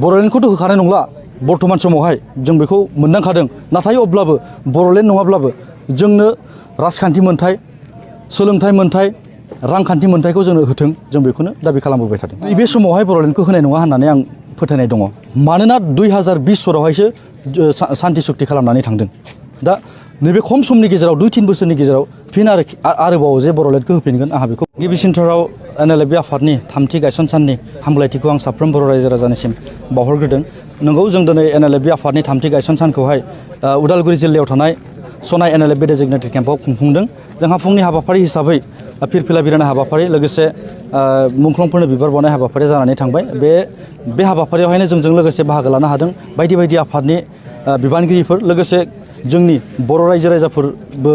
बर'लेण्डखौथ' होखानाय नंला बर्तमान समावहाय जों बेखौ मोनदांखादों नाथाय अब्लाबो बर'लेण्ड नङाब्लाबो जोंनो राजखान्थि मोनथाय सोलोंथाइ मोनथाय रांखान्थि मोनथायखौ जोंनो होथों जों बेखौनो दाबि खालामबोबाय थादों। नैबे समावहाय बर'लेण्डखौ होनाय नङा होननानै आं फोथायनाय दङ मानोना 2020 सरावहायसो सान्ति सुक्ति खालामनानै थांदों। दा नैबे खम समनि गेजेराव 2-3 बोसोरनि गेजेराव फिन आरोबाव जे बर'लेण्डखौ होफिनगोन आंहा बेखौ गिबिसिनथाराव NLFB आफादनि थामथि गायसन साननि हामलायथिखौ आं साफ्रोम बर' रायजो राजानिसिम बावहरग्रोदों। नंगौ जों दिनै NLFB आफादनि थामथि गायसन सानखौहाय उदालगुरि जिल्लायाव थानाय स्वरनाय NLFB डेजिगनेटेड केम्पआव खुंफुंदों। जोंहा फुंनि हाबाफारि हिसाबै फिरफिला बिरहोनाय हाबाफारि लोगोसे मुंख्लंफोरनो बिबार बावनाय हाबाफारि जानानै थांबाय। बे हाबाफारियावहायनो जोंजों लोगोसे बाहागो लानो हादों बायदि बायदि आफादनि बिबानगिरिफोर लोगोसे जोंनि बर' रायजो राजाफोरबो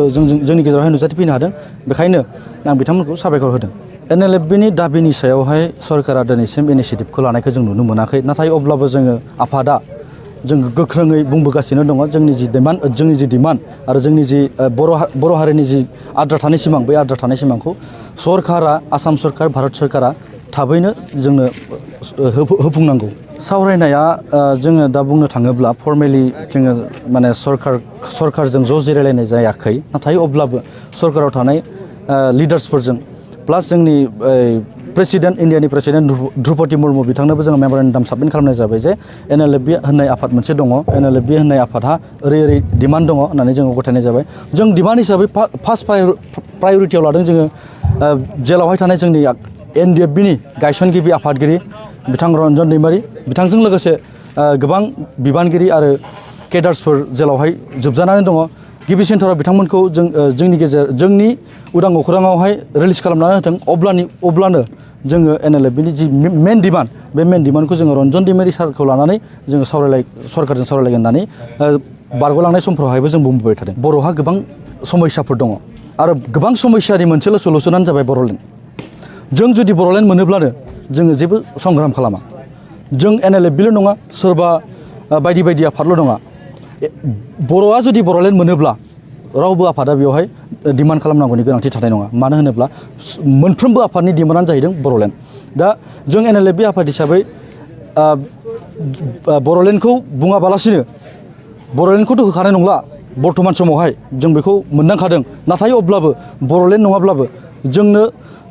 जोंनि गेजेरावहाय नुजाथिफैनो हादों। बेखायनो आं बिथांमोनखौ साबायखर होदों। NLFBनि दाबिनि सायावहाय सरकारा दिनैसिम इनिसियेटिभखौ लानायखौ जों नुनो मोनाखै। नाथाय अब्लाबो जोङो आफादा जों गोख्रोङै बुंबोगासिनो दङ जोंनि जि डिमान्ड आरो जोंनि जि बर' हारिनि जि आद्रा थानाय सिमां बै आद्रा थानाय सिमांखौ सरकारा आसाम सरकार भारत सरकारा थाबैनो जोंनो होफुंनांगौ। सावरायनाया जोङो दा बुंनो थाङोब्ला फर्मेलि जोङो माने सरकारजों ज' जिरायलायनाय जायाखै। नाथाय अब्लाबो सरकाराव थानाय लिडार्सफोरजों प्लास जोंनि प्रेसिडेन्ट इन्डियानि प्रेसिडेन्ट द्रौपदी मुर्मु बिथांनोबो जोङो मेम'रेन्डाम साबमिट खालामनाय जाबाय जे NLFB होननाय आफाद मोनसे दङ। NLFB होननाय आफादहा ओरै डिमान्ड दङ होननानै जोङो गथायनाय जाबाय। जों डिमान्ड हिसाबै फार्स्ट प्रायरिटियाव लादों जोङो जेलावहाय थानाय जोंनि NLFBनि गायसनगिरि आफादगिरि बिथां रन्जन दैमारि बिथांजों लोगोसे गोबां बिबानगिरि आरो केडार्सफोर जेलावहाय जोबजानानै दङ। गिबिसिनथाराव बिथांमोनखौ जोंनि उदां अख्राङावहाय रिलिज खालामनानै होथों अब्लानो जोङो NLFBनि जि मेन डिमान्ड बे मेन डिमान्डखौ जोङो रन्जन दैमारि सारखौ लानानै जोङो सरकारजों सावरायलायगोन होननानै बारग'लांनाय समफोरावहायबो जों बुंबोबाय थादों। बर'हा गोबां समस्याफोर दङ आरो गोबां समस्यानि मोनसेल' सलुसनानो जाबाय बर'लेण्ड। जों जुदि बर'लेण्ड मोनोब्लानो जोङो जेबो संग्राम खालामा। जों NLFBल' नङा सोरबा बायदि बायदि आफादल' नङा। बर'आ जुदि बर'लेण्ड मोनोब्ला रावबो आफादा बेवहाय डिमान्ड खालामनांगौनि गोनांथि थानाय नङा। मानो होनोब्ला मोनफ्रोमबो आफादनि डिमान्डआनो जाहैदों बर'लेण्ड। दा जों NLFB आफाद हिसाबै बर'लेण्डखौ बुङाबालासिनो बर'लेण्डखौथ' होखानाय नंला बर्तमान समावहाय जों बेखौ मोनदांखादों। नाथाय अब्लाबो बर'लेण्ड नङाब्लाबो जोंनो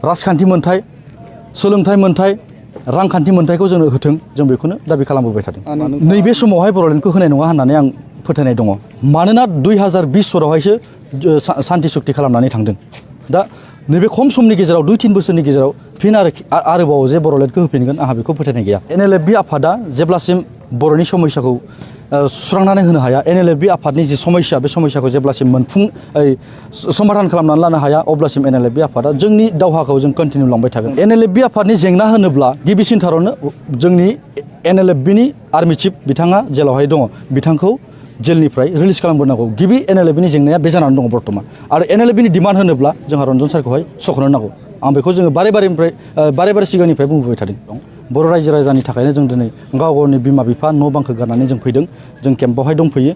राजखान्थि मोनथाय सोलोंथाइ मोनथाय रांखान्थि मोनथायखौ जोंनो होथों जों बेखौनो दाबि खालामबोबाय थादों। नैबे समावहाय बर'लेण्डखौ होनाय नङा होननानै आं फोथायनाय दङ मानोना 2020 सरावहायसो सान्ति सुक्ति खालामनानै थांदों। दा नैबे खम समनि गेजेराव 2-3 बोसोरनि गेजेराव फिन आरोबाव जे बर'लेण्डखौ होफिनगोन आंहा बेखौ फोथायनाय गैया। NLFB आफादा जेब्लासिम बर'नि समस्याखौ सुस्रांनानै होनो हाया NLFB आफादनि जि समस्या बे समस्याखौ जेब्लासिम समाधान खालामनानै लानो हाया अब्लासिम NLFB आफादा जोंनि दावहाखौ जों कन्टिनिउ लांबाय थागोन। NLFB आफादनि जेंना होनोब्ला गिबिसिनथारावनो जोंनि NLFBनि आर्मि चिफ बिथाङा जेलावहाय दङ बिथांखौ जेलनिफ्राय रिलिज खालामबोनांगौ। गिबि NLFBनि जेंनाया बे जानानै दङ बर्तमान। आरो NLFBनि डिमान्ड होनोब्ला जोंहा रन्जन सारखौहाय सख'नो नांगौ। आं बेखौ जोङो बारे बारे सिगांनिफ्राय बुंबोबाय थादों। बर' रायजो राजानि थाखायनो जों दिनै गावनि बिमा बिफा न' बांखौ गारनानै जों फैदों। जों केम्पआवहाय दंफैयो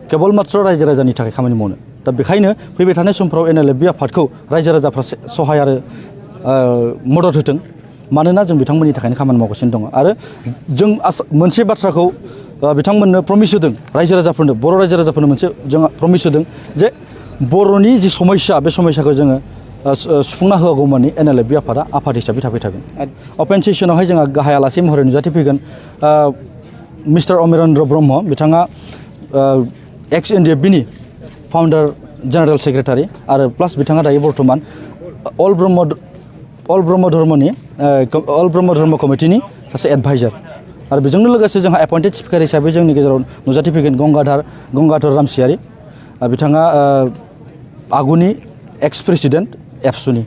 केबल मात्र रायजो राजानि थाखाय खामानि मावनो। दा बेखायनो फैबाय थानाय समफ्राव NLFB आफादखौ रायजो राजाफ्रा सहाय आरो मदद होथों मानोना जों बिथांमोननि थाखायनो खामानि मावगासिनो दङ। आरो जों मोनसे बाथ्राखौ बिथांमोननो प्रमिस होदों रायजो राजाफोरनो बर' रायजो राजाफोरनो मोनसे जों प्रमिस होदों जे बर'नि जि समस्या बे समस्याखौ जोङो सुफुंना होआगौमानि NLFB आफादा आफाद हिसाबै थाबाय थागोन। अपेन सेसनावहाय जोंहा गाहाय आलासि महरै नुजाथिफैगोन मिस्टार अमिरेन्द्र ब्रह्म बिथाङा एक्स NLFBनि फाउन्डार जेनेरेल सेक्रेटारि आरो प्लास बिथाङा दायो बर्तमान अल ब्रह्म धर्म कमिटिनि सासे एडभाइजार। आरो बेजोंनो लोगोसे जोंहा एपइन्टेड स्पिकार हिसाबै जोंनि गेजेराव नुजाथिफैगोन गंगाधर रामसियारि बिथाङा आगुनि एक्स प्रेसिडेन्ट एबसुनि।